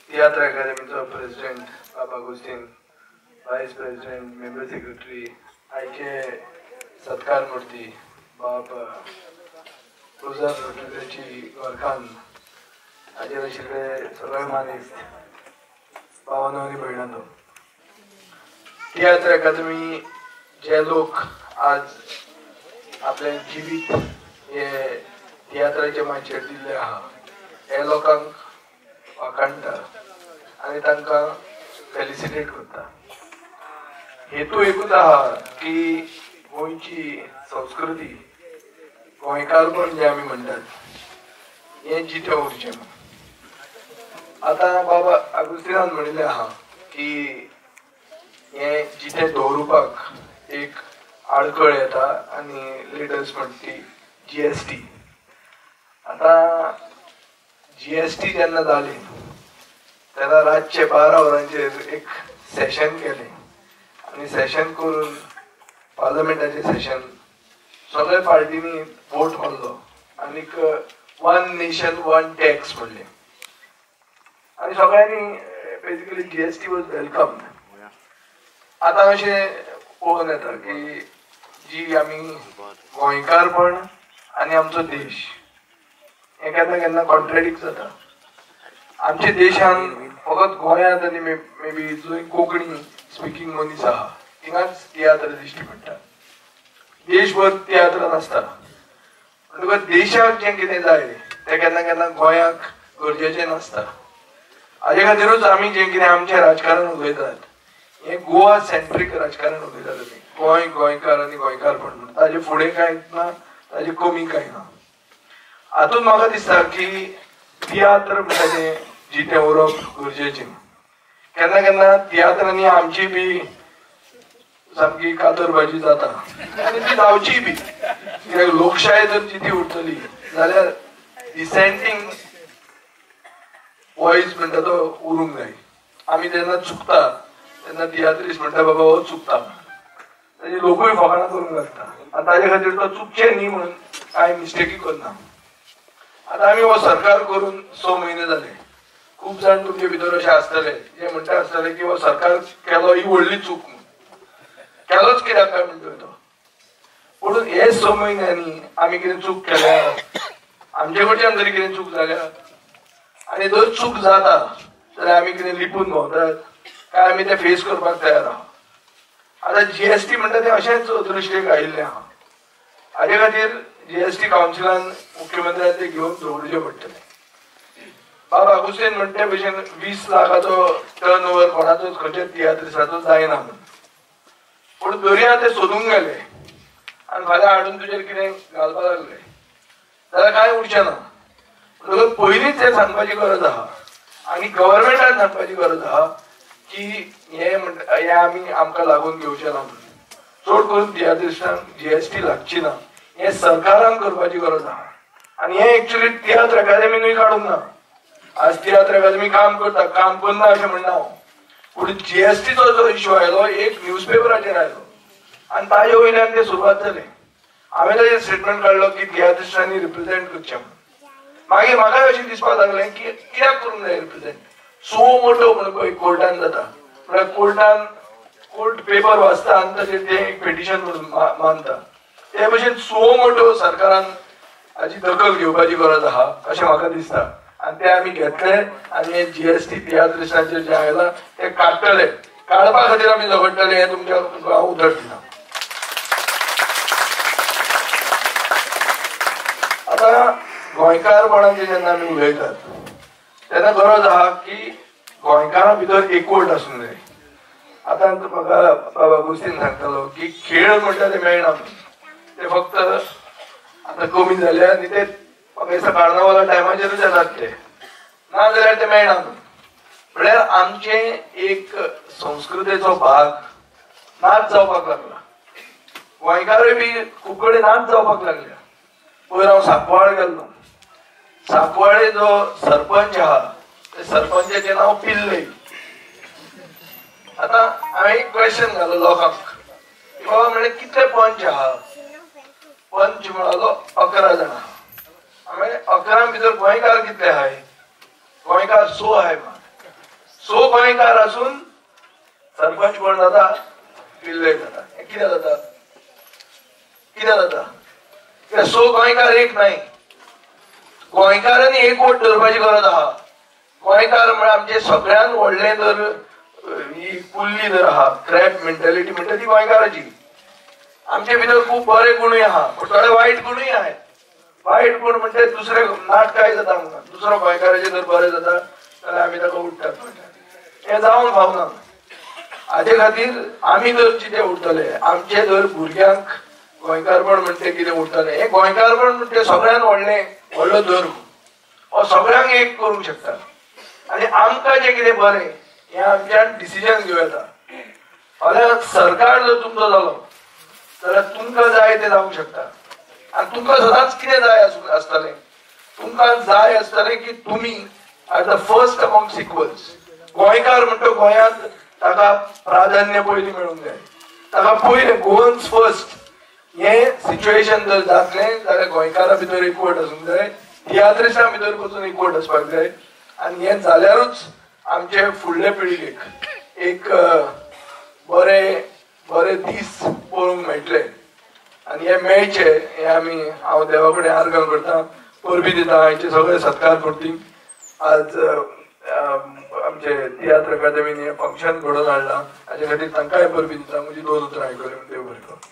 तियात्र अकादमीचो प्रेसिडेंट बाबा Agostinho, vice president, member secretary, आयचे सत्कार मूर्ती बाब रोझार रोड्रिगेजाची घरकान्न, हाजेर आशिल्ले सगळे मानेस्त, भावानो आनी भयणांनो, तियात्र अकादमी जे लोक आज आपलें जिवीत हे तियात्राचे माचयेर दिल्ले आहा हे लोकांक वाखाणटा आनी तांकां फेलिसिटेट करता. हेतू एकूच आहा की गोंयची संस्कृती, गोंयकारपण जें आमी म्हणटात हें जितें उरचें म्हूण. आतां बाबा आगुस्तिनान म्हणिल्लें आहा की हें जितें दवरुपाक एक आडखळ येता आनी लेटस्ट म्हणटा ती GST. आतां GST जेन्ना जाली तेन्ना रातचे 12 वरांचेर एक सेशन केलें आनी सेशन करून पार्लमेंटाचें सेशन सगळ्या पार्टींनी वोट मारलो आनीक वन नेशन वन टॅक्स म्हणलें आनी सगळ्यांनी बेसिकली GST was welcomed. आतां अशें पळोवन येता की जी आमी गोंयकारपण आनी आमचो देश हें केन्ना केन्ना कॉन्ट्रेडिक्ट जाता. आमच्या देशान फकत गोंयांत आनी मे बी जंय कोंकणी स्पिकींग मनीस आहा थिंगाच तियात्र दिश्टी पडटा, देशभर तियात्र नासता. म्हणटकच देशाक जें कितें जाय तें केन्ना केन्ना गोंयाक गरजेचें नासता. हाजे खातीरूच आमी जें कितें आमचें राजकारण उलयतात हें गोवा सेंट्रीक राजकारण उलयतात आमी, गोंय, गोंयकार आनी गोंयकारपण म्हण ताजे फुडें कांय ना, ताजे कमी कांय ना. हातूंत म्हाका दिसता की तियात्र म्हणटा तें जितें उरप गरजेचें. केन्ना केन्ना तियात्रांनी आमची बी सामकी कातरबाजी जाता आनी ती जावचीय बी, कित्याक लोकशाय जर जिती उरतली जाल्यार डिसेंटींग वॉयस म्हणटा तो उरूंक जाय. आमी जेन्ना चुकता तेन्ना तियात्रीस म्हणटा बाबा हो चुकता, ताजी लोकूय फकाणां करूंक लागता आनी ताजे खातीर तो चुकचें न्ही म्हणून कांय मिस्टेकी करना. आतां आमी हो सरकार करून 6 म्हयने जाले, खूब जाण तुमचे भितर अशें आसतले जे म्हणटा आसतले की हो सरकार केलो ही व्हडली चूक म्हणून, केलोच कित्याक काय म्हणटो तो. पूण हे 6 म्हयन्यांनी आमी कितें चूक केल्या, आमचे कडच्यान तरी कितें चूक जाल्या आनी जर चूक जाता जाल्यार आमी कितें लिपून भोंवतात काय आमी तें फेस करपाक तयार आहा. आतां GST म्हणटा तें अशेंच दृश्टेक आयिल्लें आहा. हाजे खातीर GST कावन्सिलान मुख्यमंत्र्यान तें घेवन दवरचें पडटलें. बाबा आगुस्तीन म्हणटा ते भशेन 20 लाखाचो टर्न ओवर कोणाचोच खंयच्याच तियात्रिसाचो जायना म्हणून, पूण दर्या ते सोदूंक गेले आनी फाल्यां हाडून तुजेर कितें घालपाक लागले जाल्यार कांय उरचें ना. म्हणटकच पयलींच हें सांगपाची गरज आहा आनी गव्हर्मेंटान सांगपाची गरज आहा की हें म्हणटा हें आमी आमकां लागून घेवचें ना म्हणून. चड करून तियात्रिस्टांक GST लागची ना हें सरकारान करपाची गरज आहा आनी हें एक्चुअली तियात्र अकादमीनूय काडूंक ना. आज तियात्र अकादमी काम करता, काम करना अशें म्हणना हांव, पूण GSTचो जो इश्यू आयलो एक न्यूजपेपराचेर आयलो आनी ताजे वयल्यान तें सुरवात जालें. हांवें ताजेर स्टेटमेंट काडलो की तियात्रिस्टांनी रिप्रेजेंट करचें म्हणून. मागीर म्हाकाय अशें दिसपाक लागलें की कित्याक करूंक जाय रिप्रेजेंट, सो मोटो म्हणून पळय कोर्टान जाता म्हळ्यार कोर्टान कोर्ट पेपर वाचता आनी ताचेर तें एक पिटिशन म्हणून मानता. ते भशेन सो मोटो सरकारान हाची दखल घेवपाची गरज आहा अशें म्हाका दिसता आनी ते आमी घेतले आनी हे GST तियात्रिस्टांचेर जें आयलां तें काडटले, काडपा खातीर आमी झगडटले हें तुमच्या हांव उतर दिता. आतां गोंयकारपणाचेर जेन्ना आमी उलयतात तेन्ना गरज आहा की गोंयकारां भितर एकवट आसूंक जाय. आतां म्हाका बाबा आगुस्तीन सांगतालो की खेळ म्हणटा ते मेळना, ते फक्त आतां कमी जाले आनी ते म्हाका दिसता कार्नावाला टायमाचेरूच येतात ते, ना जाल्यार ते मेळना. म्हळ्यार आमचें एक संस्कृतेचो भाग नाच जावपाक लागला. गोंयकारूय बी खूब कडेन नाच जावपाक लागल्या. पयर हांव सांकवाळ गेल्लो, सांकवाळे जो सरपंच आहा त्या सरपंचाचें नांव पिल्लय. आतां हांवें एक क्वेश्चन घालो लोकांक की बाबा म्हणलें कितले पंच आहा, पंच पंच म्हळालो 11 जाणां. आमी 11 भितर गोंयकार कितले आहाय? गोंयकार 6 आहाय. 6 गोंयकार आसून सरपंच कोण जाता? पिल्ले जाता. कितें जाता? कितें जाता? 6 गोंयकार एक न्हय. गोंयकारांनी एकवट दवरपाची गरज आहा. गोंयकार म्हळ्यार आमचे सगळ्यांत व्हडलें जर ही कुल्ली जर आहा, क्रॅप मेंटेलिटी म्हणटा ती गोंयकाराची. आमचे भितर खूब बरे गुणूय आहा, पूण थोडे वायट गुणूय आहात. वायट गुण म्हणजे दुसरे नाटकाय जाता आमकां. दुसरो गोंयकाराचे जर बरें जाता जाल्यार आमी ताका उठ्ठात. हें जावंक फावना. हाजे खातीर आमी जर कितें उरतले, आमचे जर भुरग्यांक गोंयकारपण म्हणटे कितें उरतलें, हें गोंयकारपण म्हणटे सगळ्यांत व्हडलें व्हडलो धर्म, हो सगळ्यांक एक करूंक शकता. आनी आमकां जें कितें बरें हें आमच्यान डिसिजन घेवं येता. फाल्यां सरकार जर तुमचो जालो जाल्यार तुमकां जाय तें जावंक शकता. आनी तुमकां सदांच कितें जाय आसतलें? तुमकां जाय आसतलें की तुमी are the first amongst equals. गोंयकार म्हणटा गोंयांत ताका प्राधान्य पयलीं मेळूंक जाय. ताका पयलें गोवन्स फर्स्ट हें सिच्युएशन जर जातलें जाल्यार गोंयकारा भितर एकवट आसूंक जाय, तियात्रिस्टां भितर पसून एकवट आसपाक जाय. आनी हें जाल्यारूच आमचे फुडले पिळगेक एक बरे बरे दीस पळोवंक मेळटले. आनी हे मेळचे हे आमी, हांव देवा कडेन आर्गां करता, परबी दिता, हांचे सगळे सत्कार करती. आज आमचे तियात्र अकादमीन हें फंक्शन घडोवन हाडलां, हाजे खातीर तांकांय परबी दिता. म्हजी 2 उतरां आयकली म्हूण देव बरें करूं.